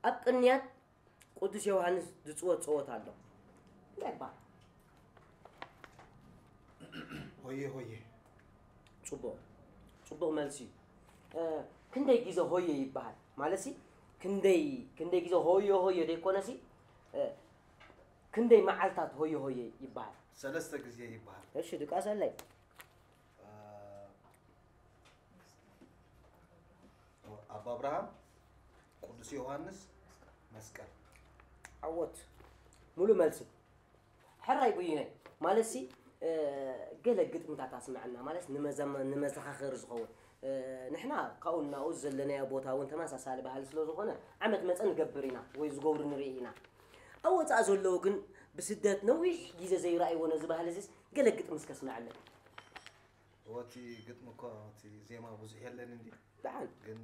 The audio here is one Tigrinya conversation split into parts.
ኣብ ቅንያት ቅዱስ ዮሃንስ ዝጽወት ጸወታ ኣሎ። እንታይ ይበሃል? ሆየ ሆየ። ጽቡቕ። ጽቡቕ መልሲ እዩ። እ፣ ክንደይ ግዜ ሆየ ይበሃል? ማለትሲ ክንደይ ክንደይ ግዜ ሆየ ሆየ ዘይኮነሲ፣ እ፣ ክንደይ መዓልታት ሆየ ሆየ ይበሃል? ሰለስተ ግዜ ይበሃል። እሺ ድቃሰለይ። ኣባ ኣብርሃም፣ ቅዱስ ዮሃንስ፣ መስቀል። ዓወት። ሙሉ መልሲ። ሕራይ ጉይነይ። ማለትሲ፣ እ፣ ገለ ግጥምታት ኣስምዐና። ማለት ንመዘመ-፣ ንመዘኻኸሪ ዝኸውን። እ፣ ንሕና ካብኡ ናብኡ ዘለናዮ ቦታ እውን ተመሳሳሊ ባህሊ ስለ ዝኾነ ዓመት መጸ ንገብር ኢና ወይ ዝገብሩ ንርኢ ኢና። ኣብ ወጻኢ ዘለዉ ግን ብስደት ነዊሕ ግዜ ዘይረኣይዎ ነዚ ባህሊ እዚስ ገለ ግጥሚ እስከ ኣስምዐለይ። ወቲ ግጥሚ እኮ እቲ ዜማ ብዙሕ የለን እንዲ። ደሓን። ግን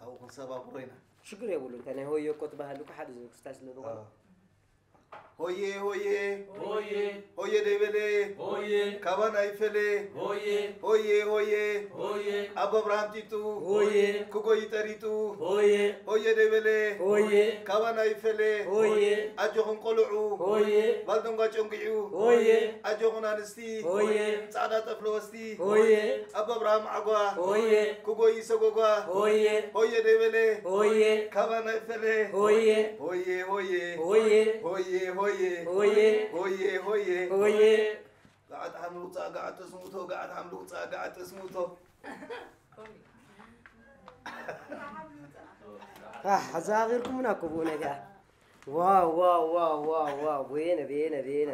ኣብኡ ክንሰባብሮ ኢና። ሽግር የብሉ። እንታይ ናይ ሆየ እኮ ትበሃል እኮ ሓደ ዝክስታይ ስለ ዝኾነ። ኣዎ። ሆየ ሆየ ሆየ ሆየ ደይበለ ሆየ ካባና ይፈለ ሆየ ሆየ ሆየ ሆየ ኣቦ ኣብርሃም ጢጡ ሆየ ክጎይ ጠሪጡ ሆየ ሆየ ደይበለ ሆየ ካባና ይፈለ ሆየ ኣጆኹም ቆልዑ ሆየ ባልደንጓ ጨንጊዑ ሆየ ኣጆኹን ኣንስቲ ሆየ ጻዕዳ ጠፍሎ ወስቲ ሆየ ኣቦ ኣብርሃም ዓጓ ሆየ ክጎይ ሰጎጓ ሆየ ሆየ ደይበለ ሆየ ካባና ይፈለ ሆየ ሆየ ሆየ ሆየ ሆየ ሆየ ሆየ ሆየ ሆየ ሆየ ሆየ ጋዓት ሓምሊ ውፃእ ጋዓት ተስሙቶ ጋዓት ሓምሊ ውፃእ ጋዓት ተስሙቶ ኣዛጊርኩምና እኮ ብኡ ነገር ዋው ዋው ዋው ዋው ዋው በየነ በየነ በየነ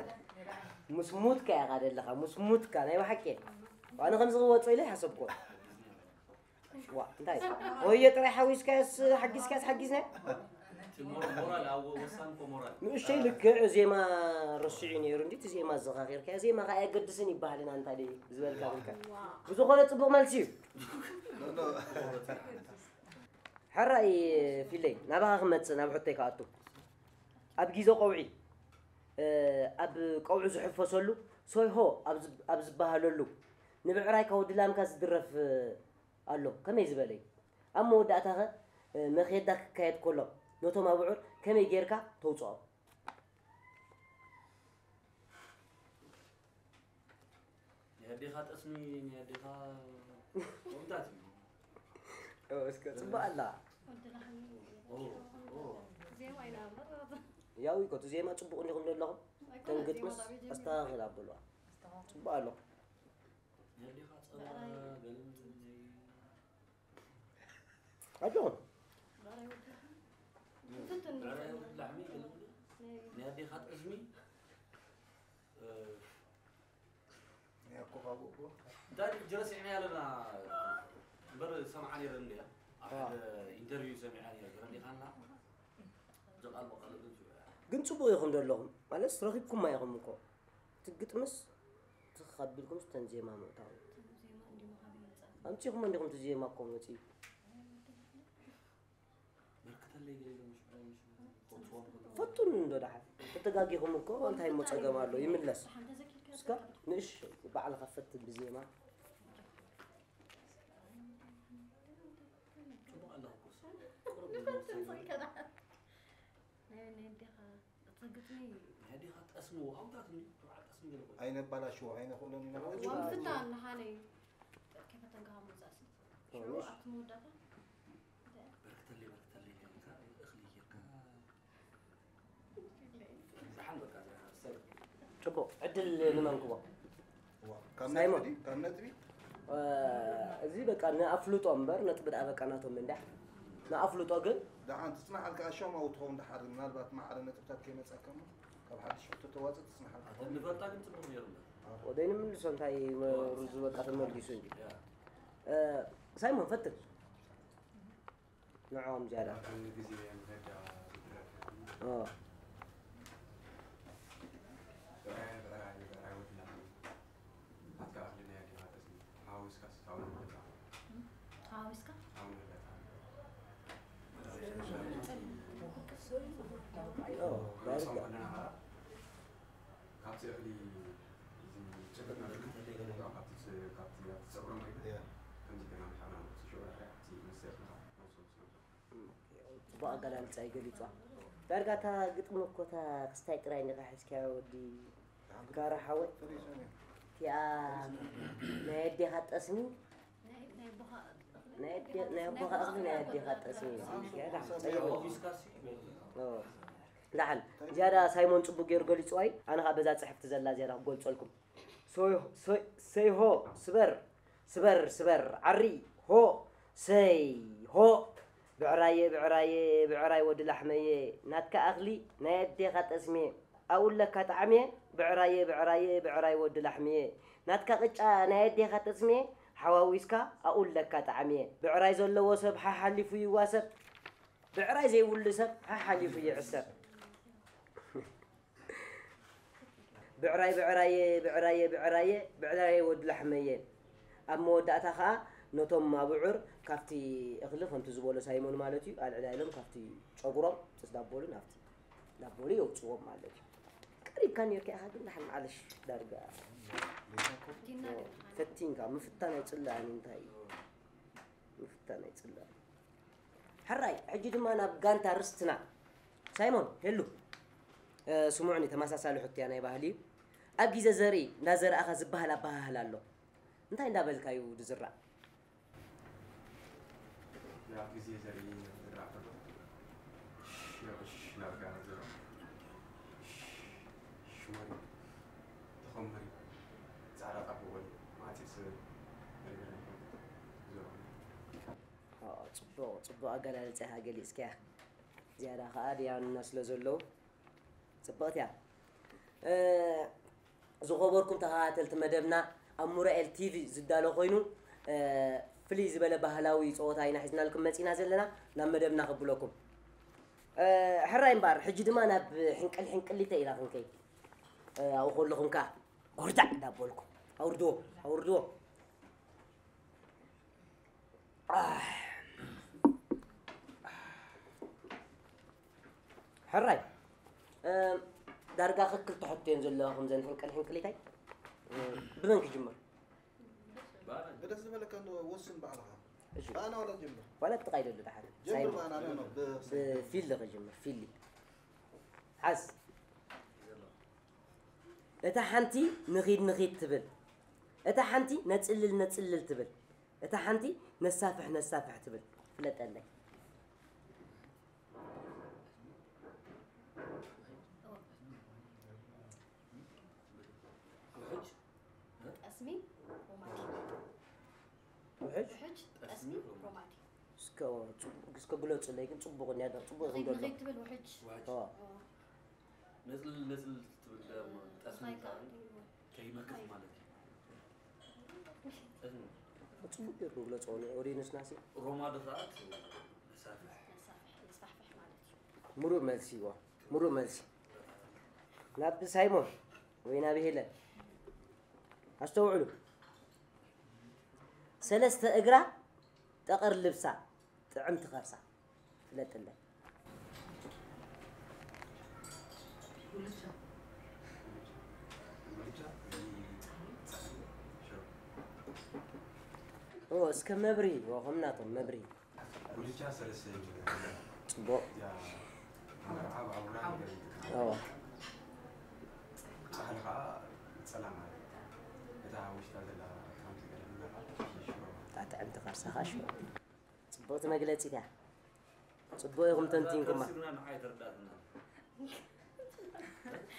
ምስ ሙትካ ኢኻ ዘለኻ ምስ ሙትካ ናይ ብሓቂ ኣነ ከምዚ ክወፅእ ኢለ ይሓሰብኩ ዋ እንታይ ሆየ ጥራይ ሓዊስካስ ሓጊዝካስ ሓጊዝና ንእሽተይ ልክዕ ዜማ ረሲዑ ነይሩ እንዲ እቲ ዜማ ኣዘኻኺርካዮ ዜማ ከዓ ኣየገድስን ይበሃል ኢና እንታይ ደይ ዝበልካ ብልካ ብዝኾነ ፅቡቕ መልሲ እዩ ሕራይ ፊለይ ናባኻ ክመፅእ ናብ ሕቶይ ክኣቱ ኣብ ግዜ ቀውዒ ኣብ ቀውዒ ዝሕፈሰሉ ሶይሆ ኣብ ዝበሃለሉ ንብዕራይ ካብ ወዲ ላምካ ዝድረፍ ኣሎ ከመይ ዝበለ እዩ ኣብ መወዳእታኸ መኼዳ ክካየድ ከሎ ነቶም ኣብዑር ከመይ ጌርካ ተውፅኦም ናይ ኣዴኻ ጠስሚ ናይ ኣዴኻ ቆምታት እዩ እስከ ፅቡቅ ኣላ ያው እኮ እቲ ዜማ ፅቡቅ እንዲኹም ዘለኹም እቶም ግጥምስ ኣስተኻኺል ኣብልዋ ፅቡቅ ኣሎ ናይ ኣዴኻ ፀባ ገለ ኣጆኹም ብዕራይ ወዲ ላሕሚ ገለ ናይ ኣዴኻ ጠስሚ ያኮባቡ እኮ እንታይ ሕጂ ረሲዕናዮ ኣለና እምበር ሰምዓ ነይረ እንድያ ኣብ ሓደ ኢንተርቪው ሰሚዓ ነይረ ተረዲኻና እዚ ቃል ብቃል ግን ግን ፅቡቅ ኢኹም ዘለኹም ማለትስ ረኺብኩማ ኢኹም እኮ እቲ ግጥምስ ትኽ ኣቢልኩምስ ተን ዜማ ምእታው ኣምፂኹም እንዲኹም እቲ ዜማ እኮ መፂኡ ፈቱን እንዶ ደሓን ተተጋጊኹም እኮ እንታይ እሞ ፀገም ኣሎ ይምለስ እስከ ንእሽ ባዕልኻ ፈትን ብዜማ ናይ ኣዴኻ ጠስሚ ኣውታት ጠስሚ ገለ ኣይነባላሽዎ ኣይነኽእሎም ኢና ወንፍታ ኣለሃለይ ከይፈተንካ ካብ ምውፃእሲ ሽዑ ኣብቲ መወዳእታ በርክተለይ በርክተለይ ኢልካ እኽሊ ጌርካ ደሓን በቃ ሰብ ፅቡቕ ዕድል ንመን ክቦ ካብ ሳይሞን። ነጥቢ ካብ ነጥቢ እዚ በቃ ንኣፍልጦ እምበር ነጥቢ ደኣ በቃ ናቶም እንዳ ንኣፍልጦ ግን ደሓን ትፅናሓልካ ኣሻማዊ ትኸውን ደሓር ምናልባት ማዕረ ነጥብታት ከይመፀካ እሞ ካብ ሓድሽ ሕቶ ተዋፅእ ትፅናሓልካ ትኸውን ንፈልጣ ግን ፅቡቅ ነይሩ ወደይ ንምልሶ እንታይ ሩዙ በቃ ተመልጊሱ እንጂ ያ ሳይሞን ፈትን ንዕኦም ዝያዳ ብኣገላልጻ ይገሊጻ። ዳርጋ እታ ግጥሚ እኮ እታ ክስታይ ጥራይ እንዲኻ ሒዝካዮ ወዲ ጋራ ሓወይ። እቲኣ ናይ ኣዴኻ ጠስሚ፣ ናይ ኣዴ-፣ ናይ ኣቦኻ እኽሊ ናይ ኣዴኻ ጠስሚ። ኦ። ዳሓን ዝያዳ ሳይሞን ጽቡቅ ገይሩ ገሊጽዋ እዩ። ኣነ ኸኣ በዛ ጽሕፍቲ ዘላ ዝያዳ ክገልጸልኩም። ሶይ-፣ ሶይ-፣ ሰይሆ ስበር፣ ስበር፣ ስበር፣ ዓሪ ሆ፣ ሰይ ሆ። ብዕራየ፣ ብዕራየ፣ ብዕራይ ወዲ ላሕመየ፣ ናትካ እኽሊ ናይ ኣዴኻ ጠስምየ፣ ኣብኡ ኣለካ ጣዕምየ። ብዕራየ፣ ብዕራየ፣ ብዕራይ ወዲ ላሕምየ፣ ናትካ ቅጫ ናይ ኣዴኻ ጠስምየ፣ ሓዋዊስካ ኣብኡ ኣለካ ጣዕምየ። ብዕራይ ዘለዎ ሰብ ሓሓሊፉ ይዋሰብ፣ ብዕራይ ዘይብሉ ሰብ ሓሓሊፉ ይዕሰብ። ብዕራይ ብዕራየ፣ ብዕራየ፣ ብዕራየ፣ ብዕራየ ወዲ ላሕመየ። ኣብ መወዳእታ ኸኣ ነቶም ኣብዑር ካብቲ እኽሊ ከምቲ ዝበሎ ሳይሞን ማለት እዩ፣ ኣልዕላ ኢሎም ካብቲ ጨጉሮም ጥስ ዳቦሉ ናብቲ ዳቦሉ የውፅዎም ማለት እዩ። ቀሪብካ ኔርካ ኢኻ ግን ደሓን ማዕለሽ ዳርጋ ፈቲንካ ምፍታን ኣይፅላእን እዩ። እንታይ እዩ? ምፍታን ኣይፅላእን። ሕራይ፣ ሕጂ ድማ ናብ ጋንታ ርስትና። ሳይሞን፣ ሄሉ፣ እ፣ ስምዑኒ፣ ተመሳሳሊ ሕቶ እያ፣ ናይ ባህሊ እዩ። ኣብ ግዜ ዘርኢ እንዳዘራእኻ ዝበሃል ኣበሃህላ ኣሎ። እንታይ እንዳበልካ እዩ ዝዝራእ? ኣብ ግዜ ዘርኢ ዝዝራእ ከሎ፣ ሽሽ፣ ሽሽ እናበልካ ዝዝራእ። ሽሽ፣ ሽሽ፣ ሽመሪ፣ ተኸመሪ፣ ጻዕዳ ጣፍ ወበል፣ ማዕጺድ ስበል፣ በርበረ፣ ዝዘርኡ። ኦ፣ ጽቡቕ፣ ጽቡቕ ኣገላልጻ ኢኻ ገሊጽካያ። ዝያዳ ኸኣ ድያኑና ስለ ዘለዉ ጽብቕቲ እያ። እ፣ ዝኸበርኩም ተኸታተልቲ መደብና ኣብ ሙራኤል ቲቪ ዝዳሎ ኮይኑ፣ እ፣ ፍልይ ዝበለ ባህላዊ ጸወታ ኢና ሒዝናልኩም መጺና ዘለና። ናብ መደብና ከብለኩም። እ፣ ሕራይ እምበኣር፣ ሕጂ ድማ ናብ ሕንቅል ሕንቅሊተይ ኢና ክንከይድ። እ፣ ኣብኡ ከለኹም ከኣ ኦርዳዕ እንዳበልኩም ኣውርድዎ፣ ኣውርድዎ። ኣህ። ሕራይ፣ እ፣ ዳርጋ ክልተ ሕቶ እየን ዘለዋ፣ ከምዘን ሕንቅል ሕንቅሊታይ። እ፣ ብመን ክጅምር? ብደስ ዝበለካ እንዶ ወስን ባዕልኻ። እሺ። ብኣና ዋላ ጀምር። ዋላ ትቃይደሉ ደሓን። ጀምር ሳይሞን። ብኣና፣ ኖ፣ ኖ፣ ብ-፣ ብፊሊ ክጅምር፣ ፊሊ። ሓዝ። እታ ሓንቲ ንኺድ ንኺድ ትብል፣ እታ ሓንቲ ነጽልል ነጽልል ትብል፣ እታ ሓንቲ ነሳፍሕ ነሳፍሕ ትብል። ፍለጠለይ። ውሕጅ? ጠስሚ፣ ሮማዲ። ውሕጅ? ውሕጅ፣ ጠስሚ፣ ሮማዲ። እስከ፣ እስከ ግለጹለይ ግን ጽቡቕ እንድያ፣ ጽቡቕ ኢኹም ንኺድ ደሎ። ንኺድ ትብል ውሕጅ። ውሕጅ። ኦ። ኦ። ነጽልል ነጽልል ትብል ደሞ ጠስሚ እንታይ እንታይ? ከይመክት ማለት እዩ። ጠስሚ። ጽቡቕ ገይሩ ግለጾ፣ ኦዲየንስና ሲ። ሮማዲ ኸኣ ነሳፍሕ። ነሳፍሕ፣ ነስፋሕፍሕ ማለት እዩ። ምሩእ መልሲ፣ ዋ። ምሩእ መልሲ። ናብ ሳይሞን ወይ ናብ ሄለን። ኣስተውዕሉ። ሰለስተ እግራ፣ ጠቐር ልብሳ፣ ጥዕምቲ ከርሳ። ፍለጥለይ። ኦ፣ እስከ መብርሂ፣ ኦ፣ ከም ናቶም መብርሂ። ጉልቻ ሰለስተ እዩ። ጽቡቕ። እዚኣ መርዓ ብኣውራ ይገርም። ኦ። ጻሕሊ ኸኣ ጸላም ማለት እዩ። እታ ውሽጣ ዘላ ሓንቲ ገለ ምናልባት ሽሮ። እታ ጥዕምቲ ከርሳ ኸኣ ሽሮ። ጽቡቕቲ መግለጺት እያ። ጽቡቕ ኢኹም ተንቲንኩማ። ከርሲ ግና ንዓይ ኣይተረዳእትናን።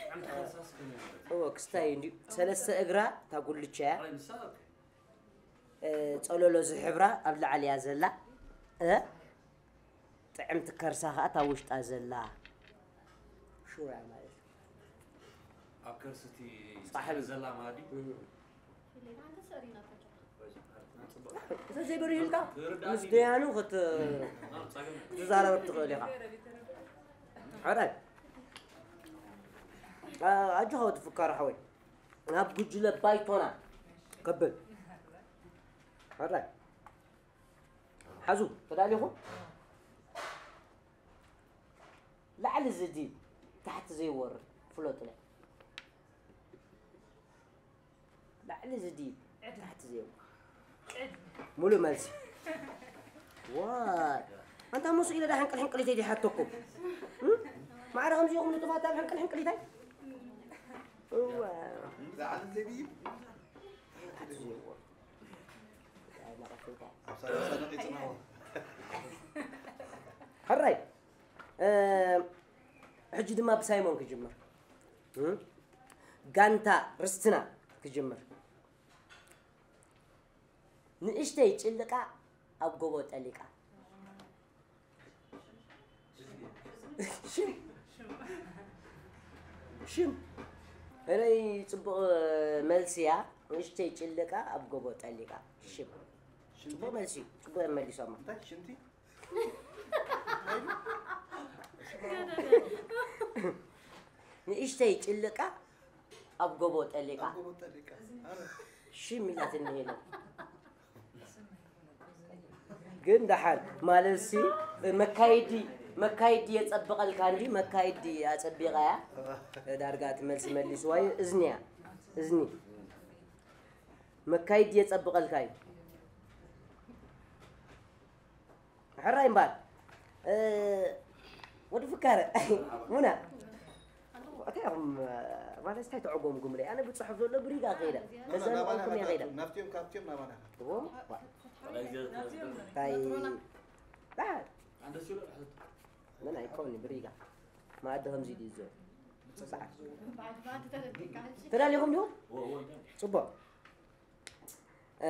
ጥዕምቲ ከርሳስ ከመይ ማለት እዩ? እወ፣ ክስታይ እንድዩ። ሰለስተ እግራ እታ ጉልቻ እያ። ኣይ፣ ንሳ ኦኬ። እ፣ ጸለሎ ዝሕብራ ኣብ ላዕሊ እያ ዘላ። እ፣ ጥዕምቲ ከርሳ ኸኣ እታ ውሽጣ ዘላ። ሽሮ እያ ማለት እዩ። ኣብ ከርሲ እቲ ጻሕሊ። ዘላ ማለት እዩ። እህ። እንተ ዘይበሪህልካ ምስ ደያኑ ክት-፣ ክትዛረብ ትኽእል ኢኻ። ሕራይ። ኣ-፣ ኣጆኻ ወዲ ፍካሩ ሓወይ። ናብ ጉጅለ ባይቶና ከብል። ሕራይ። ሓዙ፣ ተዳሊኹም? ላዕሊ ዝድይብ፣ ታሕቲ ዘይወርድ፣ ፍለጡለይ። ላዕሊ ዝድይብ፣ ታሕቲ ዘይወርድ። ሙሉእ መልሲ። ዋይ። ኣንታ ምስ ኢለ ዳ ሕንቅል ሕንቅሊተይ ዲሓተኩም? እም? ማዕረ ከምዚ ኢኹም ንጡፋት ኣብ ሕንቅል ሕንቅሊታይ? እዋ። ዝዓለም ዘይብዩ? ኣብ ሳልሳ ነቒጽናዎ። ሕራይ። እ፣ ሕጂ ድማ ብሳይሞን ክጅምር። እም? ጋንታ ርስትና ክጅምር። ንእሽተይ ጭልቃ ኣብ ጎቦ ጠሊቃ። ሽም። ሽም። እረይ ጽቡቕ መልሲ እያ። ንእሽተይ ጭልቃ ኣብ ጎቦ ጠሊቃ። ሽም። ጽቡቕ መልሲ እዩ። ጽቡቕ እዮም መሊሶማ። እንታይ ሽንቲ? ንእሽተይ ጭልቃ ኣብ ጎቦ ጠሊቃ። ኣብ ጎቦ ጠሊቃ። ኣረ። ሽም ኢላትኒ ሄለን። ግን ደሓን ማለት ሲ መካይዲ መካይዲ የጸብቐልካ እንዲ መካይዲ ኣጸቢቓያ። ዳርጋ እቲ መልሲ መሊስዋ እዩ። እዝኒ እያ። እዝኒ መካይዲ የጸብቐልካ እዩ። ሕራይ እምበኣር፣ እ፣ ወዲ ፍካረ፣ ሙና፣ እንታይ ኢኹም፣ ማለት እንታይ ተዕጎምጉምለይ? ኣነ ብጽሑፍ ዘሎ ብሪጋ ከይደ፣ ከዘንቆምኩም እየ ከይደ። ናብቲኦም ካብቲኦም ናባና። እዎ፣ ዋ። እንታይ፣ ባ-፣ ምን ኣይኮኒ ብሪጋ። ማዕዲ ከምዚ ድዩ ዘሎ? ሰዓት። ተዳሊኹም ዲኹም? ጽቡቕ። እ፣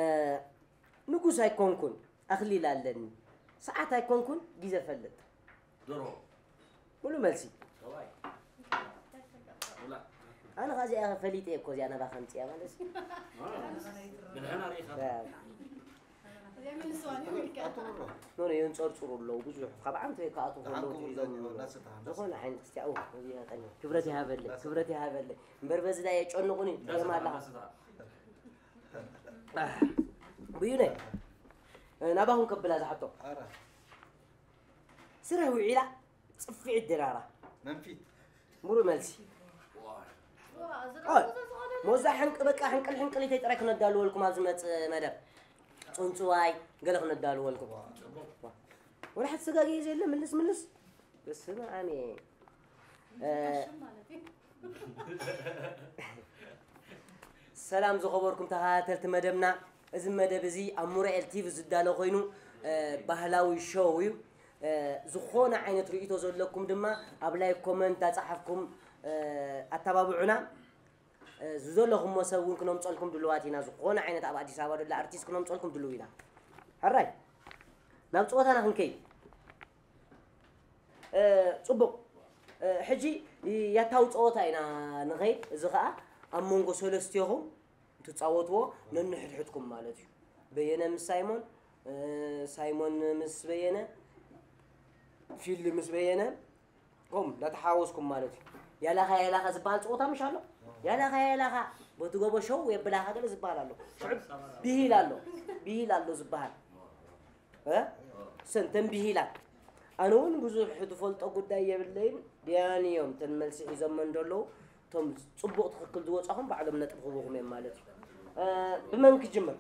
ንጉስ ኣይኮንኩን፣ ኣኽሊል ኣለኒ። ሰዓት ኣይኮንኩን፣ ግዜ ፈልጥ። ደርሆ። ሙሉ መልሲ። ሰብኣይ። ውላ። ኣነ ኸኣ እዚኣ ፈሊጠ እኮ እዚኣ ናባኻ ኣምጺኣ ማለት እዩ። አ፣ ደድሕና ርኢኻ። ያ። እዚኣ መልስዋ እኔ ምልክኣ። ኖ፣ ኖ፣ የንጸርጽሩ ኣለዉ ብዙሕ። ካብ ዓመት ወይ ክኣትዉ ከለዉ ደሓን ትሒዞም ክብረት ይሃበልና፣ እናስታ፣ እናስታ። ዝኾነ ዓይነት ክስቲያ፣ ኦ፣ እዚኣ ጠኒ። ክብረት ይሃበለይ፣ እናስታ። ክብረት ይሃበለይ። እምበር በዚ ላይ የጨንቑኒ፣ እናስታ፣ ትሪኦም ኣለኻ። እናስታ። ብዩነ፣ ናባኹም ከብላ ዝሓቶ። ኣረ። ስረ ውዒላ ጽፍዒት ድራራ። መንፊት። ሙሉእ መልሲ። ኦይ፣ ሞዛ ሕንቅ-፣ በቃ ሕንቅል ሕንቅሊተይ ጥራይ ክነዳልወልኩም ኣብ ዝመጽእ መደብ። ጽንጽዋይ ገለ ክነዳልወልኩም። ወላ ሓንቲ ስጋጌ ዘለ ምልስ ምልስ። በስመ ኣሜ። እ፣ ሰላም ዝኸበርኩም ተኸታተልቲ መደብና፣ እዚ መደብ እዚ ኣብ ሙራኤል ቲቪ ዝዳሎ ኮይኑ፣ እ፣ ባህላዊ ሾው እዩ። እ፣ ዝኾነ ዓይነት ርእይቶ ዘለኩም ድማ ኣብ ላይክ ኮመንት ዳጻሓፍኩም፣ እ፣ ኣተባብዑና። እ፣ ዝዘለኹሞ ሰብ እውን ክነምጸልኩም ድልዋት ኢና። ዝኾነ ዓይነት ኣብ ኣዲስ ኣበባ ዘሎ ኣርቲስት ክነምጸልኩም ድልው ኢና። ሕራይ፣ ናብ ጸወታና ክንከይድ። እ፣ ጽቡቕ። እ፣ ሕጂ ያታዊ ጸወታ ኢና ንኸይድ። እዚ ኸኣ ኣብ መንጎ ሰለስቲኹም ትጻወትዎ ነንሕድሕድኩም ማለት እዩ። በየነ ምስ ሳይሞን፣ እ፣ ሳይሞን ምስ በየነ፣ ፊሊ ምስ በየነ፣ ከምኡ እንዳተሓዋወስኩም ማለት እዩ። ያላኻ ያላኻ ዝበሃል ጸወታ ምሽ ኣሎ? ያላኻ ያላኻ፣ በቲ ጎቦ ሸው የብላኻ ገለ ዝበሃል ኣሎ። ሽዑ ብሂል ኣሎ። ብሂል ኣሎ ዝበሃል። እ? ሰንተን ብሂላት። ኣነ እውን ብዙሕ ዝፈልጦ ጉዳይ የብለይን። ደያኑ እዮም እተን መልሲ ሒዞመን ዘለዉ። እቶም ጽቡቕ ትኽክል ዝወጻኹም ባዕሎም ነጥቢ ክህቡኹም እዮም ማለት እዩ። እ፣ ብመን ክጅምር?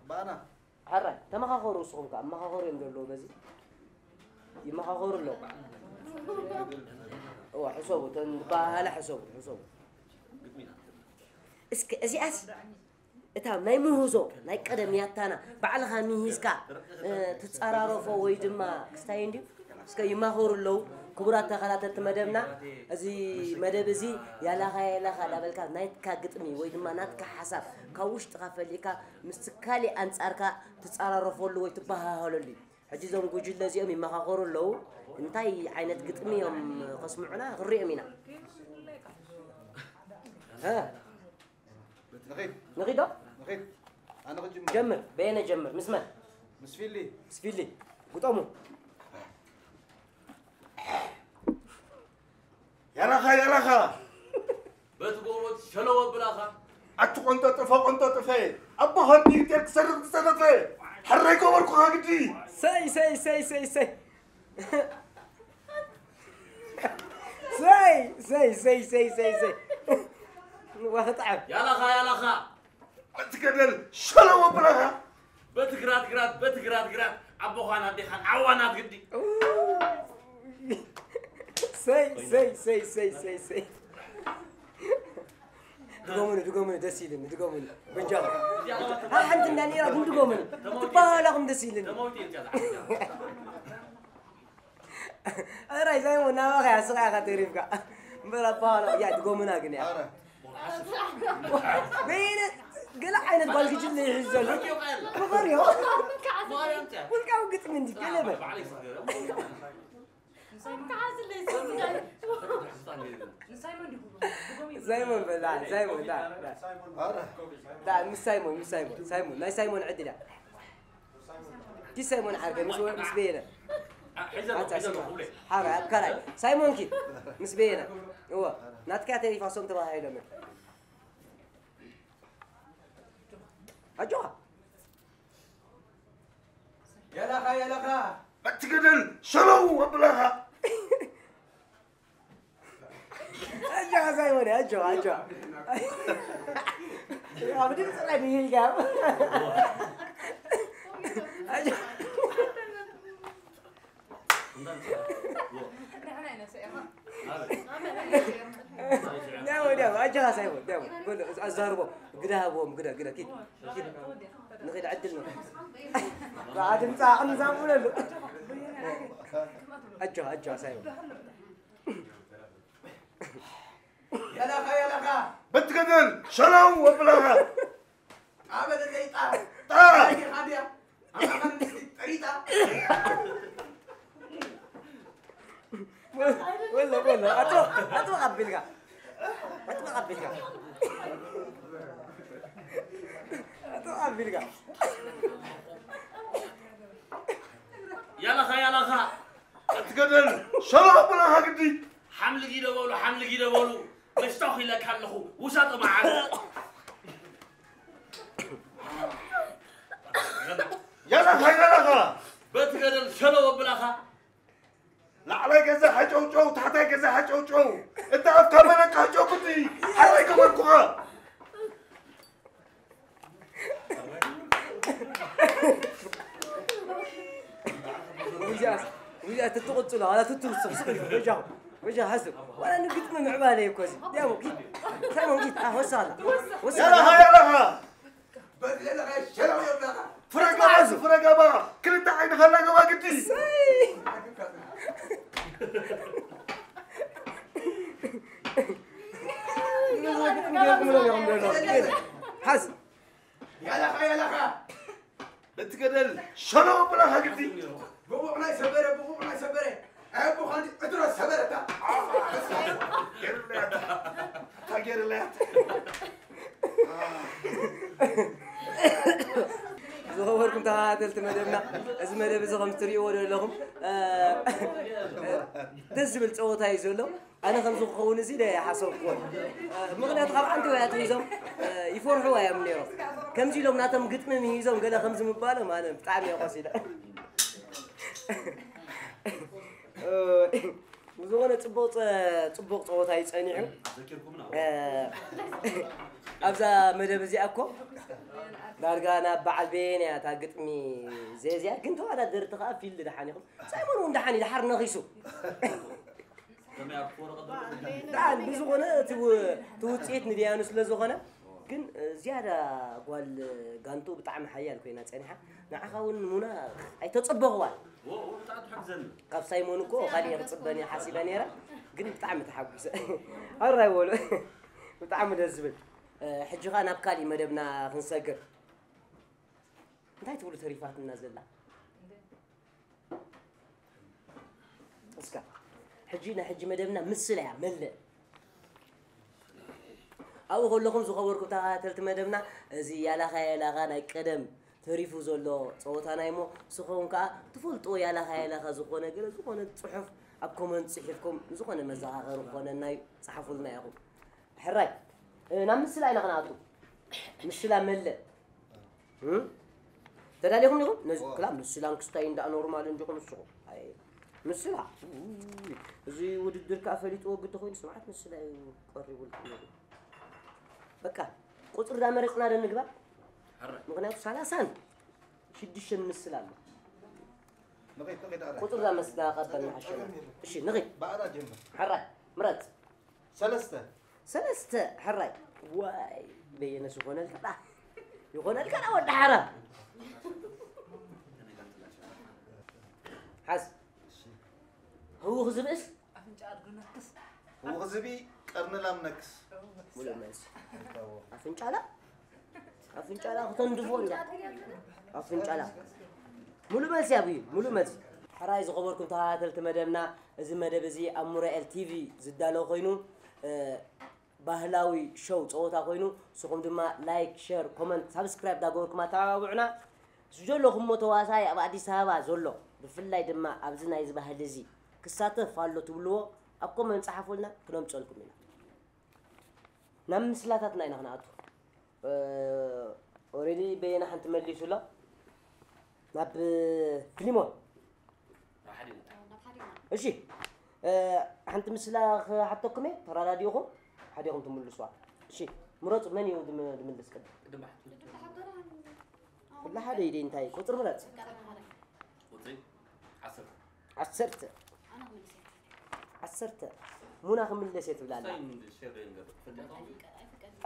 ባና። ሕራይ፣ ተመኻኸሩ፣ ንስኹም ከኣ ኣመኻኸሩ እዮም ዘለዉ በዚ። ይመኻኸሩ ኣለዉ። እዋ፣ ሕሰቡ፣ እተን ዝበሃላ ሕሰቡ፣ ሕሰቡ። እስከ እዚኣስ እታ ናይ ምህዞ፣ ናይ ቀደም ያታና፣ ባዕልኻ ምሂዝካ፣ እ፣ ትጸራረፎ ወይ ድማ ክስታይ እንድዩ? እስከ ይማኸሩ ኣለዉ። ክቡራት ተኸታተልቲ መደብና፣ እዚ መደብ እዚ ያላኻ ያላኻ እንዳበልካ ናትካ ግጥሚ ወይ ድማ ናትካ ሓሳብ ካብ ውሽጥኻ ፈሊእካ ምስቲ ካሊእ ኣንጻርካ ትጸራረፈሉ ወይ ትበሃሃለሉ እዩ። ሕጂ እዞም ጉጅለ እዚኦም ይመኻኸሩ ኣለዉ። እንታይ ዓይነት ግጥሚ እዮም ከስምዑና ክንሪኦም ኢና። እ? ንኺድ። ንኺድ ዶ? ንኺድ። ኣነ ክጅምር። ጀምር፣ በየነ ጀምር። ምስ መን? ምስ ፊሊ። ምስ ፊሊ። ግጠሙ። ያላኻ፣ ያላኻ። በቲ ጎቦ ሸለዎ ብላኻ። ኣቲ ቆንጠጥፈ፣ ቆንጠጥፈ። ኣቦኻ እንዲ ሆቴል ክሰርቕ ዝጸነፈ። ሕራይ ገበርኩኻ ግዲ። ሰይ፣ ሰይ፣ ሰይ፣ ሰይ፣ ሰይ። ሰይ፣ ሰይ፣ ሰይ፣ ሰይ፣ ሰይ፣ ሰይ። ዋ፣ ክጥዕም። ያላኻ፣ ያላኻ። ኣቲ ገደል ሸለዎ ብላኻ። በቲ ግራት፣ ግራት፣ በቲ ግራት፣ ግራት። ኣቦኻን ኣዴኻን ዓዋናት ግዲ። ሰይ ሰይ ሰይ ሰይ ሰይ ሰይ ድገሙኒ፣ ድገሙኒ፣ ደስ ኢልኒ፣ ድገሙኒ። በጃኹም። እዚኣ ሓንቲ እንዳ ነይራ ግን ድገሙኒ። ትበሃላኹም ደስ ኢልኒ። ደማዊት እየ እዚኣ ዝሓፍያ። ኣራይ ሳይሞን ናባኻ እያ፣ ስቓ ኢኻ ተሪፍካ። እምበር ኣበሃላ እያ ድገሙና ግን እያ። ኣረ። በይነ ገለ ዓይነት ጓል ግጅለ ይሕዝ ዘሎ። ፍቕር እዮ። ውልቃዊ ግጥሚ እንዲ ገለ በል። ሳይሞን በላ፣ ሳይሞን ዳ፣ ዳ። ኣረ። ዳ፣ ምስ ሳይሞን፣ ምስ ሳይሞን፣ ሳይሞን፣ ናይ ሳይሞን ዕድል እያ። ኪድ ሳይሞን ዓርከይ፣ ምስ ወ-፣ ምስ በየነ። ኣታ ስማ። ሓራ፣ ኣብ ካልኣይ። ሳይሞን ኪድ፣ ምስ በየነ። እወ፣ ናትካ ተሪፋ ሶም ተባሂሎም። ኣጆኻ። የላኻ፣ የላኻ። በትግድል ሸለው ኣብላኻ። ኣጆኻ ሳይሞን፣ ኣጆኻ፣ ኣጆኻ። ኣብ ድምፂ ቐዲም ኢልካ። ኣጆኻ። ንሕና ኢና ሰኢኻ። ዳሞ፣ ዳሞ፣ ኣጆኻ ሳይሞን፣ ዳሞ። በሉ፣ ኣዛርቦ። ግዳ ሃብዎም፣ ግዳ፣ ግዳ፣ ኪድ፣ ኪድ። ንኺድ ዕድል ንኺድ። ብኣ ድምፃ ኣቕንዛም ብለሉ። ኣጆኻ፣ ኣጆኻ ሳይሞን። የላኻ፣ የላኻ። በትገደል ሸላው ወብላኻ። ጣበለ ዘይጣ። ጣ። ጣ። ጣ። ወላ፣ ወላ፣ ኣጥብቕ፣ ኣጥብቕ ኣቢልካ። ኣጥብቕ ኣቢልካ። ኣጥብቕ ኣቢልካ። ያላኻ፣ ያላኻ። ኣትገደል፣ ሸሎ ኣቦላኻ ግዲ። ሓምሊ ጊደ በሉ፣ ሓምሊ ጊደ በሉ። መሽታው ኢለካ ኣለኹ፣ ውሳጦ መዓል። ያላኻ፣ ያላኻ። በቲ ገደል ሸሎ ኣቦላኻ። ላዕላይ ገዛ ሓጨውጨው፣ ታሕታይ ገዛ ሓጨውጨው። እታ ኣፍካ መለካ ሓጨው ግዲ። ሓራይ ገበርኩኻ። ወይዛስ፣ ወይዛስ ትትቕጽሎ፣ ኣላ ትትውስኽ፣ ስቕ ኢልኩም፣ በጃኹም፣ በጃ ሓስብ። ዋላ ንግጥሚ ምዕባለ እኮ እዚ። ያው ጊት፣ ሰሞን ጊት፣ አ፣ ወሳላ፣ ወሳላ። ያላኻ፣ ያላኻ። በድለለኻ፣ ሸላው የብላኻ። ፍረጋባ፣ እዚ ፍረጋባ፣ ክልተ ዓይንኻ እናገባ ግዲ። እሰይ። ሓዝ። ያላኻ፣ ያላኻ። በቲ ገደል ሸሎ ብላኻ ግዲ። ብቑዕ ናይ ሰበረ፣ ብቑዕ ናይ ሰበረ። ኣቦኻ እንዲ ዕትሮ ሰበረታ። ገርለያት። እታ ገርለያት። ዝኸበርኩም ተኸታተልቲ መደብና፣ እዚ መደብ እዚ ከም እትርእይዎ ዘለኹም፣ እ፣ ደስ ዝብል ጸወታ እዩ ዘሎ። ኣነ ከምዚ ክኸውን እዚ ዶ ይሓሰብኩዎን። እ፣ ምኽንያቱ ካብ ዓንተወይ ኣትሒዞም፣ እ፣ ይፈርሕዋ እዮም ነይሮም። ከምዚ ኢሎም ናቶም ግጥሚ ምሂዞም ገለ ከምዚ ምባሎም ኣነ ብጣዕሚ እየ ቆሲለ። እ፣ ብዝኾነ ጽቡቕ ጸ-፣ ጽቡቕ ጸወታ እዩ ጸኒሑ። እ፣ ኣብዛ መደብ እዚኣ እኮ ዳርጋ ናብ በዓል በየነ እያ እታ ግጥሚ ዘዚኣ፣ ግን ተወዳደርቲ ከኣ ፊልድ ደሓን ኢኹም። ሳይሞን እውን ደሓን እዩ፣ ደሓር ነኺሱ። ከመይ ኣብ ክፉ ወረቐት ዘሎ? ደሓን ብዝኾነ እቲ ው-፣ እቲ ውጽኢት ንደያኑ ስለ ዝኾነ፣ ግን ዝያዳ ጓል ጋንቱ ብጣዕሚ ሓያል ኮይና ጸኒሓ። ንዓኻ እውን ሙና ኣይተጸበኽዋን። ዎ፣ ዎ፣ ብጣዕሚ ትሕግዘኒ። ካብ ሳይሞን እኮ ካሊእ እየ ክጽበ እየ ሓሲበ ነይረ፣ ግን ብጣዕሚ ተሓጒሰ። ኣራይ በሉ። ብጣዕሚ ደስ ዝብል። እ፣ ሕጂ ኸኣ ናብ ካሊእ መደብና ክንሰግር። እንታይ ትብሉ ተሪፋትና ዘላ? እስካ፣ ሕጂ ናይ ሕጂ መደብና ምስላ እያ፣ መለእ። ኣብኡ ከለኹም ዝኸበርኩም ተኸታተልቲ መደብና፣ እዚ ያላኻ ያላኻ ናይ ቀደም ተሪፉ ዘሎ ጸወታና እሞ፣ ንስኹም ከኣ ትፈልጥዎ ያላኻ ያላኻ ዝኾነ ገለ ዝኾነ ጽሑፍ ኣብ ኮመንት ጽሒፍኩም፣ ዝኾነ መዘኻኸሪ ክኾነና እዩ፣ ጸሓፉልና ኢኹም። ሕራይ፣ እ፣ ናብ ምስላ ኢና ክንኣቱ። ምስላ መለእ። እ? ተዳሊኹም ዲኹም? ነዚ እዋ። ክላ ምስላን ክስታይን ደኣ ኖርማል እንዲኹም ንስኹም። ኣይ፣ ምስላ። ኡይ፣ እዚ ውድድር ከኣ ፈሊጥዎ ግዲ ኮይኑ ስምዓት ምስላ እዩ ቀሪቡልኩም ነይሩ። በቃ፣ ቁጽሪ ዳ መሪጽና ዶ ንግባ? ሕራይ። ምኽንያቱ ሰላሳን ሽዱሽተን ምስላ ኣሎ። ንኺድ፣ ንኺድ፣ ኣረ። ቁጽር ዛመስና ቀበልና ሓሸና። ጸገም የለን። እሺ፣ ንኺድ። ባዕላ ጀምር። ሕራይ፣ ምረጽ። ሰለስተ። ሰለስተ፣ ሕራይ። ዋይ፣ በየነስ ይኾነልካ ዳ? ይኾነልካ ዳ ወዲ ሓራ? ሓዝ። እሺ። ህውኽ ዝብእስ? ኣፍንጫ ኣድጉ ነክስ። ህውኽ ዝብኢ ቀርኒ ላም ነክስ። ሙሉእ መልሲ። ይታወቅ። ኣፍንጫ ዳ? ኣፍንጫላ ክተንድፎ እንዳ ኣፍንጫላ። ሙሉ መልሲ ኣብዩ፣ ሙሉ መልሲ። ሕራይ ዝኸበርኩም ተኸታተልቲ መደብና፣ እዚ መደብ እዚ ኣብ ሙራኤል ቲቪ ዝዳሎ ኮይኑ፣ እ፣ ባህላዊ ሾው ጸወታ ኮይኑ፣ ንስኹም ድማ ላይክ፣ ሸር፣ ኮመንት፣ ሳብስክራይብ ዳገበርኩም ኣተባባብዑና። እዚ ዘለኹሞ ተዋሳይ ኣብ ኣዲስ ኣበባ ዘሎ፣ ብፍላይ ድማ ኣብዚ ናይዚ ባህሊ እዚ ክሳተፍ ኣሎ ትብልዎ፣ ኣብ ኮመንት ጸሓፉልና፣ ክነምጸልኩም ኢና። ናብ ምስላታትና ኢና ክንኣቱ። እ፣ ኦሬዲ በየነ ሓንቲ መሊሱ ኣሎ። ናብ ፊሊሞን። እሺ፣ እ፣ ሓንቲ ምስላ ክሓተኩም እየ፣ ተረዳዲእኹም፣ ሓዲኹም ትምልሱዋ። እሺ፣ ምረጹ፣ መን እዩ ዝም-፣ ዝምልስ ቅድም? ኩላ ሓደ ኢደ እንታይ? ቁጽሪ ምረጽ። ቁጽሪ ዓሰርተ። ዓሰርተ። ዓሰርተ። ሙና ክምለስ እየ ትብላ ኣላ።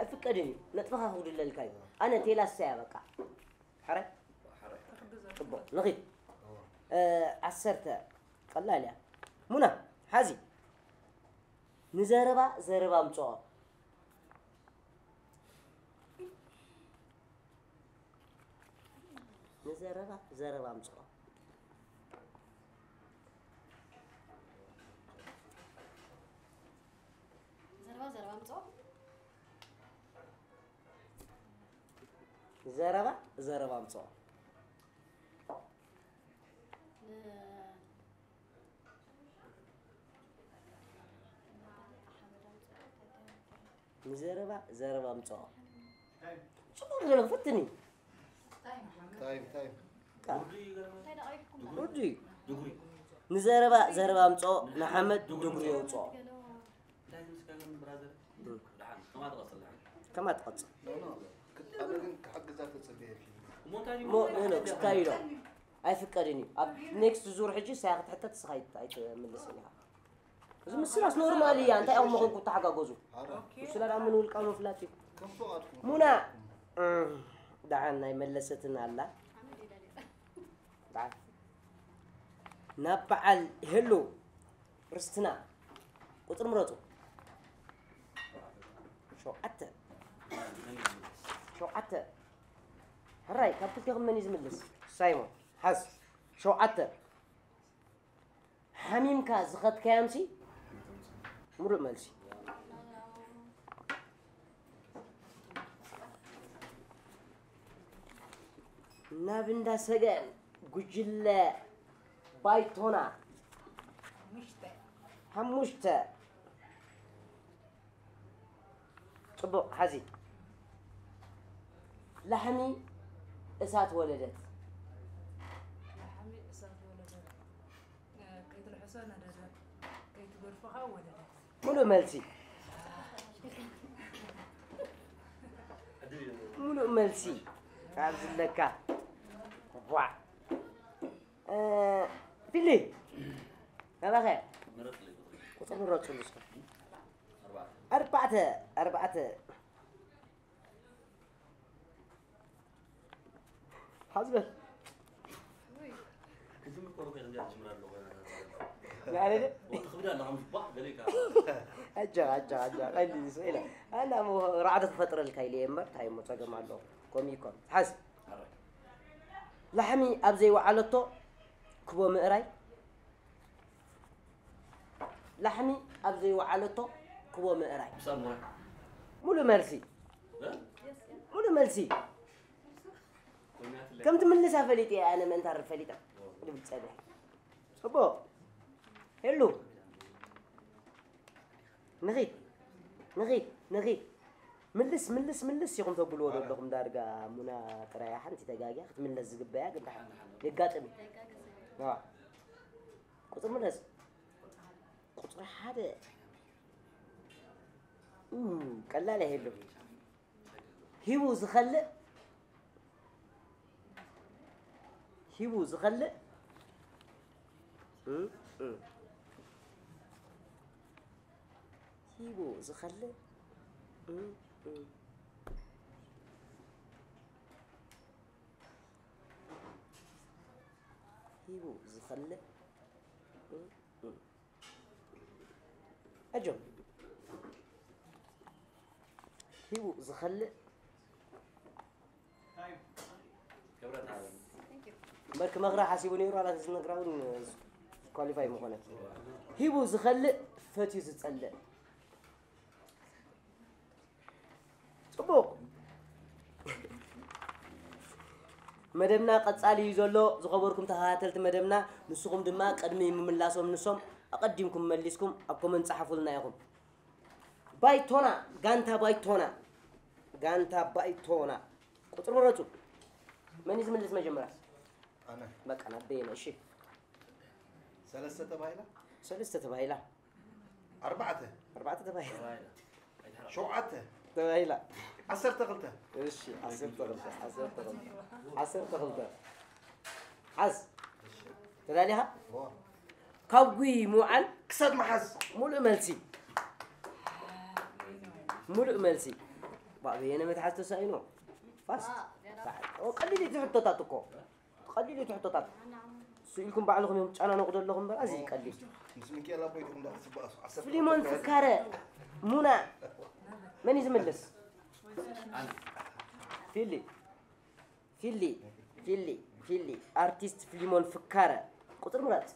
ኣይፍቀድን እዩ። ነጥብኻ ክጉድለልካ እዩ። ኣነ ቴላ እሳያ በቃ። ሕራይ? ጽቡቕ። ንኺድ። እ፣ ዓሰርተ። ቀላል እያ። ሙና፣ ሓዚ። ንዘረባ ዘረባ ኣምጽኦ። ንዘረባ ዘረባ ኣምጽኦ። ዘረባ ዘረባ ኣምጽኦ። ዘረባ ዘረባ ኣምጽኦ። ን-፣ ንዘረባ ዘረባ ኣምጽኦ። ጽቡቕ ገለ ክፈትን እዩ። ታይም፣ ታይም። ቃ-፣ እንታይ ደኣ? ርዱይ እዩ። ንዘረባ ዘረባ ኣምጽኦ፣ ንሓመድ ድጉሪ የውጽኦ። እንታይ ዝምስጋገር ብራዘር? እም። ደሓን፣ ከማ ትቐጽል፣ ደሓን። ከማ ትቐጽል። ኖ፣ ኖ፣ ክት-፣ ኣነ ግን ክሕግዛ ተጸበየኪ። እሞ እንታይ እሞ፣ ኖ፣ ኖ፣ ክስታይ ኢሎ። ኣይፍቀድን እዩ። ኣብ ኔክስት ዙር ሕጂ ሳያ ክትሕተት ንስኻ ኣይት-፣ ኣይትምልስን ኢኻ። እዚ ምስላስ ኖርማል እያ። እንታይ እዮም መኾንኩ ተሓጋገዙ? ኣረ። ኦኬ። ምስላ ደኣ ምን ውልቃዊ ምፍላጥ እዩ። ከም ፍቓድኩም። ሙና፣ እም፣ ደሓን ናይ መለሰትን ኣላ። ደሓን። ናብ በዓል ሄሉ ርስትና ቁጽሪ ምረጹ። ሸውዓተ። ሸውዓተ። ሕራይ፣ ካብ ክልቴኹም መን እዩ ዝምልስ? ሳይሞን፣ ሓዝ። ሸውዓተ። ሓሚምካ ዝኸድካዮምሲ? ምሉእ መልሲ። ናብ እንዳ ሰገን ጉጅለ ባይቶና ሓሙሽተ። ጽቡቕ፣ ሓዚ። ላሕሚ እሳት ወለደት። ላሕሚ እሳት ወለደት። እ፣ ከይትልሕሶ ነደደት። ከይትገድፎ ኸኣ ወለደት። ሙሉእ መልሲ። ሙሉእ መልሲ። ካብ ዝለካ። ዋ። እ፣ ፊሊ። ናባኸ? ቁጽሪ ምረጽሉ እስከ። ኣርባዕተ፣ ኣርባዕተ። ሓዝበል። ክጅምር ከሎ ከ ከምዚኣ ትጅምር ኣለኹ። ንዓለደ? ወዲ ክብዳ ኣለኻ፣ ምስ ባዕ ገለ ኢልካ። ኣጃ፣ ኣጃ፣ ኣጃ፣ ቀሊል እዩ፣ ስቕ ኢለ። ኣና እሞ ራዕዲ ክፈጥረልካ ኢለ እየ እምበር፣ እንታይ እሞ ጸገም ኣለዎ? ከምኡ ይኮን። ሓዝ። ኣረ። ላሕሚ ኣብ ዘይወዓለቶ ክቦ ምእራይ። ላሕሚ ኣብ ዘይወዓለቶ ክቦ ምእራይ። ብሳሙራ። ሙሉእ መልሲ። እ? ሙሉእ መልሲ። ኮይናትለ። ከም ትምልሳ ፈሊጠ እየ ኣነ፣ ምእንታር ፈሊጠ። ድብል ጸብሒ። ጽቡቕ። ሄሉ። ንኺድ። ንኺድ። ንኺድ። ምልስ፣ ምልስ፣ ምልስ ኢኹም ተብልዎ ዘለኹም ዳርጋ ሙና ጥራይ ሓንቲ ተጋግያ ክትምለስ ዝግበያ ግን ደሓን የጋጥም እዩ። ኣዋ። ቁጽሪ ምለስ። ቁጽሪ ሓደ። ኡ፣ ቀላል ኣይህሉን። ሂቡ ዝኸልእ፣ ሂቡ ዝኸልእ እም፣ እም። ሂቡ ዝኸልእ፣ እም፣ እም። ሂቡ ዝኸልእ፣ እም፣ እም። ኣጆ። ሂቡ ዝኸልእ። እምበር ክመኽራ ሓሲቡ ነይሩ፣ ኣላ ዝነግራ እውን ኳሊፋይ ምኾነት። ሂቡ ዝኸልእ፣ ፈትዩ ዝጸልእ። ጽቡቕ። መደብና ቀጻሊ እዩ ዘሎ። ዝኸበርኩም ተኸታተልቲ መደብና፣ ንስኹም ድማ ቅድሚ ምምላሶም ንሶም ኣቐዲምኩም መሊስኩም ኣብ ኮመንት ጸሓፉልና ኢኹም። ባይቶና፣ ጋንታ ባይቶና፣ ጋንታ ባይቶና። ቁጽሪ ምረጹ። መን እዩ ዝምልስ መጀመርያ? ኣነ። በቃ፣ ናብ በየነ፣ እሺ። ሰለስተ ተባሂላ? ሰለስተ ተባሂላ። ኣርባዕተ። ኣርባዕተ ተባሂላ። ሸውዓተ። ተባሂላ። ዓሰርተ ክልተ። እሺ፣ ዓሰርተ ክልተ፣ ዓሰርተ ክልተ። ዓሰርተ ክልተ። ሓዝ። ተዳሊኻ? እዎ። ካብ ጉይ ምውዓል ክሳድ መሓዝ። ሙሉእ መልሲ። ሙሉእ መልሲ። ባእ በየነ መትሓዝ ተሳኢኑ። ፋስት። ኦ፣ ቀሊል እዩ እቲ ሕቶታት እኮ። ቀሊል እዩ እቲ ሕቶታት። ስኢልኩም ባዕልኹም እዮም ትጨናነቑ ዘለኹም እምበር፣ ኣዝዩ ቀሊል። ምስ ሚካኤል ኣቦይ ዲኹም ደኣ ክትስበኣሱ? ዓሰርተ ፍሊሞን ክልተ ፍካረ፣ ሙና፣ መን እዩ ዝምልስ? ፊሊ፣ ፊሊ፣ ፊሊ፣ ፊሊ፣ ኣርቲስት ፍሊሞን ፍካረ። ቁጽሪ ምረጽ።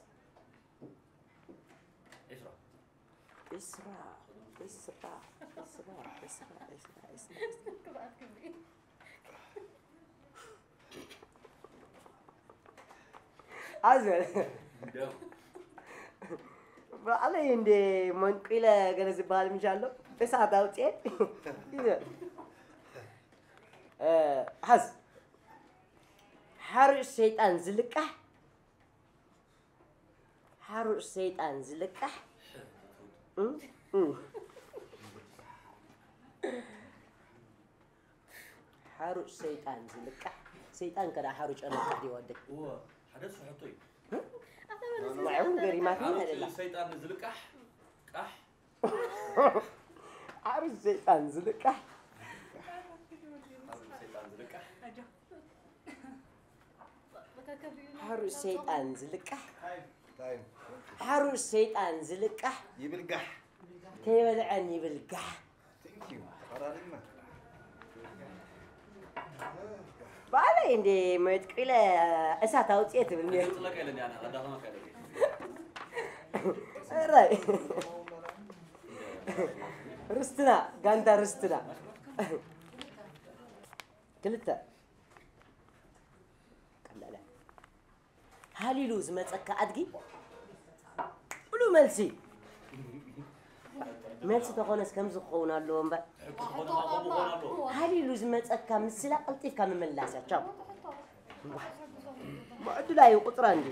ዒስራ። ዒስራ፣ ዒስራ፣ ዒስራ፣ ዒስራ፣ ዒስራ፣ ዒስራ። ኣዘ። ባዕለይ እንደ መንቂለ ገለ ዝበሃል ምሽ ኣሎ። እሳት ኣውፅኤ። ይዘ። እ፣ ሓዝ። ሓሩሽ ሰይጣን ዝልቃሕ፣ ሓሩሽ ሰይጣን ዝልቃሕ። እ? እ። ሓሩጭ ሰይጣን ዝልቃሕ። ሰይጣን ከዳ ሓሩጭ ኣልቃሕ ድዩ ወደይ? እወ፣ ሓደ እሱ ሕቶ እዩ። ንዕውን ገሪማትኒ ሓሩጭ ኣይደላ። ሰይጣን ዝልቃሕ፣ ቃሕ። ሓሩጭ ሰይጣን ዝልቃሕ። ሓሩጭ ሰይጣን ዝልቃሕ። ሓሩጭ ሰይጣን ዝልቃሕ። ታይም። ሓሩጭ ሰይጣን ዝልቃሕ። ይብልጋሕ። ከይበልዐን ይብልጋሕ። Thank you። ተቐራሪብና። ባዕለይ እንዴ መጥቂለ እሳት ኣውፅኤ ትብል ነይሩ። ገጽለካ ኢለኒ ኣነ፣ ኣዳኸመካ ኢለኒ። እራይ። ርስትና፣ ጋንታ ርስትና። ክልተ። ቀላል እያ። ሃሊሉ ዝመጸካ ኣድጊ ሙሉእ መልሲ። መልሲ ተኾነስ ከምዚ ክኸውን ኣለዎ እምበር። ሃሊሉ ዝመጸካ ምስላ ቀልጢፍካ ምምላስ እያ። ቻው። ዕድላ እዩ፣ ቁጽራ እንዲ።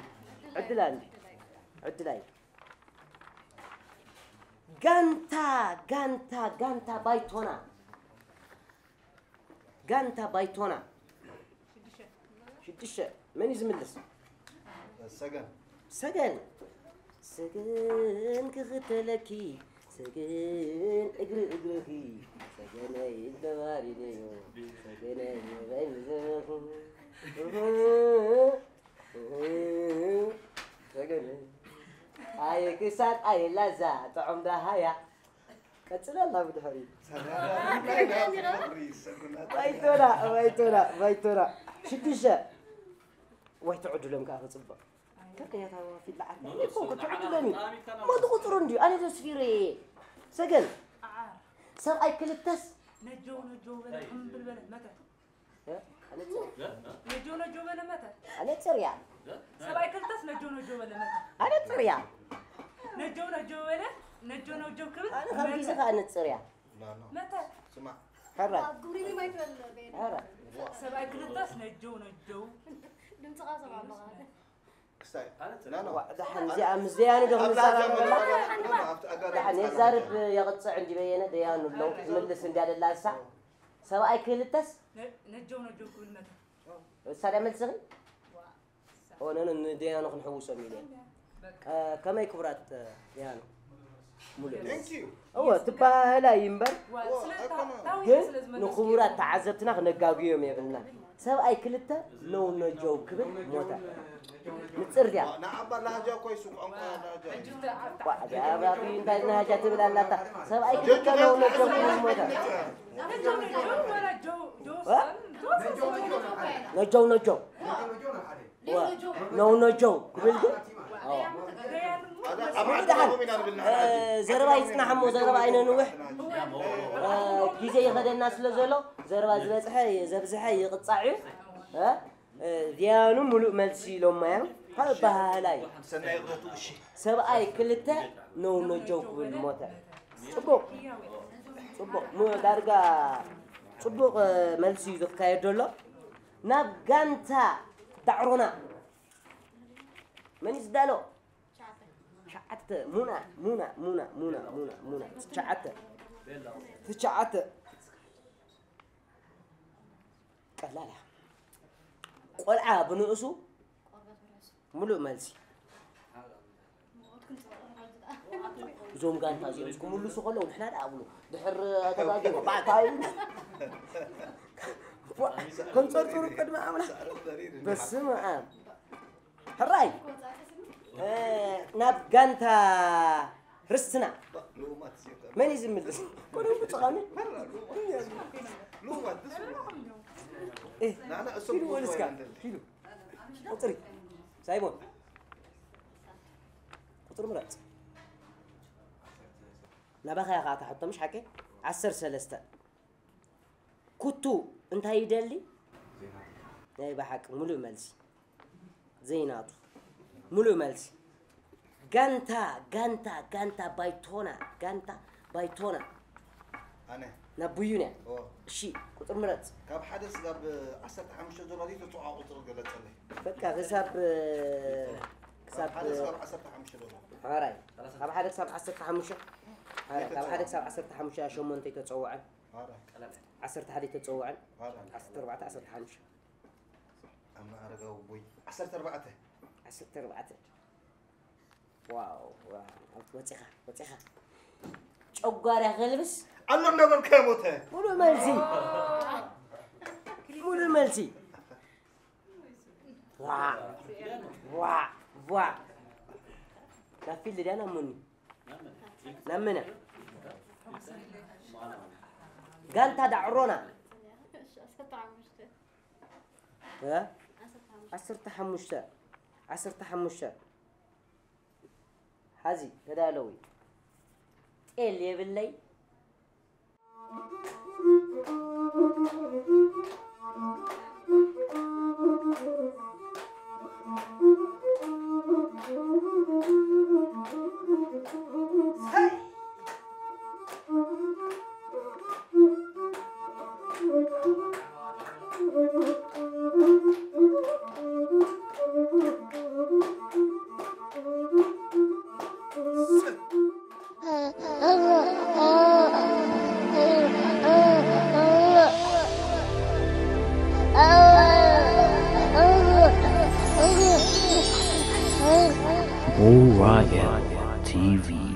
ዕድላ እንዲ። ዕድላ እዩ። ጋንታ፣ ጋንታ፣ ጋንታ ባይቶና። ጋንታ ባይቶና። ሽዱሽተ። መን እዩ ዝምልስ? ሰገን። ሰገን። ሰገን ክኽተለኪ፣ ሰገን እግሪ እግርኺ፣ ሰገነይ ተባሪደዮ፣ ሰገነይ በይ ምዘኹ። ሰገን። ኣየ ክሳድ፣ ኣየ ላዛ፣ ጥዑም ደሃያ። ቀጽለላ ብድሕሪት። ሰላም። ባይቶና፣ ባይቶና፣ ባይቶና። ሽዱሽተ። ወይ ትዕድሎም ከኣ ክጽብቕ። ከከያታ ፊት ለዓል። እኮ ትዕድሎም እዩ። እሞ ትቁጽሩ እንድዩ። ኣነ ተስፊረ እየ። ሰገን። ሰብኣይ ክልተስ። ነጀው ነጀው በለ፣ ክምብል በለ፣ መተ። እ? ኣነጽር። ነጆ ነጆ በለ መተ። ኣነጽር እያ። ሰብኣይ ክልተስ ነጆ ነጆ በለ መተ። ኣነጽር እያ። ነጆ ነጆ በለ፣ ነጆ ነጆ ክብል ኣነ ካብ መተ። ግዜ ከኣ ኣነጽር እያ። ኖ፣ ኖ። መተ። ስማዕ። ሕራይ። ኣብ ግብሪ ማይ ትበል በይነ። ሕራይ። ሰብኣይ ክልተስ ነጆ ነጆ። ድምፅኻ ሰማዕ በቓ። ክስታይ። ና፣ ና። ዋ፣ ደሓን እዚኣ ምስ ደያኑ ዶ ኣብዛ፣ ኣብዛ ክንዛረብ መደብ ኣለና? ኣብዛ፣ ኣብቲ ኣጋጣሚ ደሓን የዛርብ የቕጽዕ እንዲ በየነ ደያኑ ኣለዉ። ትምልስ እንድያ ደላ እሳ። ሰብኣይ ክልተስ? ነ-፣ ነጀው ነጀው ክብል መተ። እሳ ድያ መልስኺ? ዋ፣ እሳ። ኦ፣ ነ-፣ ነ-፣ ንደያኑ ክንሕውሶም ኢለ። ከመይ ክቡራት ዲያኑ? ሙሉእ እወ ትባህላ እዩ እምበር፣ ግን ንክቡራት ተዓዘብትና ክነጋግዮም የብልና። ሰብኣይ ክልተ ነው ነጀው ክብል ሞተ። ንፅር ድያ ንዓባ ላሃጃ እኮ ይሱ ቋንቋ ላሃጃ እዩ። ቋዕ፣ እዚኣ ባቢ እንታይ ናሃጃ ትብል ኣላታ? ሰብኣይ ክልተ ነው ነጀው ክብል ሞተ። ነጀው ነጀው ነው ነጀው ክብል ግን ደሓን ዘረባ ይፅናሕ እሞ ዘረባ ኣይነንውሕ። ግዜ ይኸደና ስለ ዘሎ ዘረባ ዝበፅሐ ዘብዝሐ ይቕፃዕ እዩ። ዲያኑ ሙሉእ መልሲ ኢሎማ እዮም። ካብ ኣበሃህላ እዩ። ሰብኣይ ክልተ ነው ነጀው ክብል ሞተ። ፅቡቕ ፅቡቕ ዳርጋ ፅቡቕ መልሲ እዩ ዝካየድ ዘሎ። ናብ ጋንታ ዳዕሮና መን እዩ ዝዳሎ? ትሽዓተ ሙና ሙና ሙና ሙና ሙና ሙና ትሽዓተ ትሽዓተ ቀላል እያ። ቆልዓ ብንእሱ ሙሉእ መልሲ። እዞም ጋንታ እዚኦም ክምልሱ ከለዉ ንሕና ደኣ ኣብሉ ድሕር ተጋጊ ባዕታይ ከም ጸርጽሩ ቅድሚ ኣምላኽ በስመ ኣብ ሕራይ ናብ ጋንታ ርስትና መን እዩ ዝምልስ? ኮነ ብጽቓሚ ሂዱ ወልስካ ሂዱ ቁፅሪ ሳይሞን ቁፅሪ ምረፅ ናባኻ ኢኻ እታ ሕቶ ምሽ ሓቂ ዓሰርተ ሰለስተ ኩቱ እንታይ ይደሊ ናይ ብሓቂ ሙሉእ መልሲ ዘይናቱ ሙሉእ መልሲ ጋንታ ጋንታ ጋንታ ባይቶና ጋንታ ባይቶና ኣነ ናብ ቡዩንያ እዎ። እሺ ቁፅሪ ምረፅ ካብ ሓደ ስጋብ ዓሰርተ ሓሙሽተ ዘሎ ድዩ ተፅዋዓ ቁፅሪ ገለፀለይ በቃ ክሳብ ካብ ክሳብ ሓደ ስጋብ ዓሰርተ ሓሙሽተ ዘሎ ሓራይ ካብ ሓደ ክሳብ ዓሰርተ ሓሙሽተ ሓራይ ካብ ሓደ ክሳብ ዓሰርተ ሓሙሽተ ሸሞንተ ተፀውዐን ኣረ ዓሰርተ ሓደ ተፀውዐን ኣረ ዓሰርተ ኣርባዕተ ዓሰርተ ሓሙሽተ ኣማ ኣረጋዊ ቦይ ዓሰርተ ኣርባዕተ ዓሰርተ ኣርባዕተ ዋው ዋው ወፂኻ ወፂኻ ጨጓራ ከልብስ ኣሎ እንዳበልካ ሞተ ሙሉእ መልሲ ሙሉእ መልሲ ዋ ዋ ዋ ናብ ፊልድ ድያ ናብ ሙኒ ናብ ምነ ጋንታ ዳዕሮና እ? ዓሰርተ ሓሙሽተ ዓሰርተ ሓሙሽተ ሓዚ ተዳለዊ ጤል የብለይ Orion T V.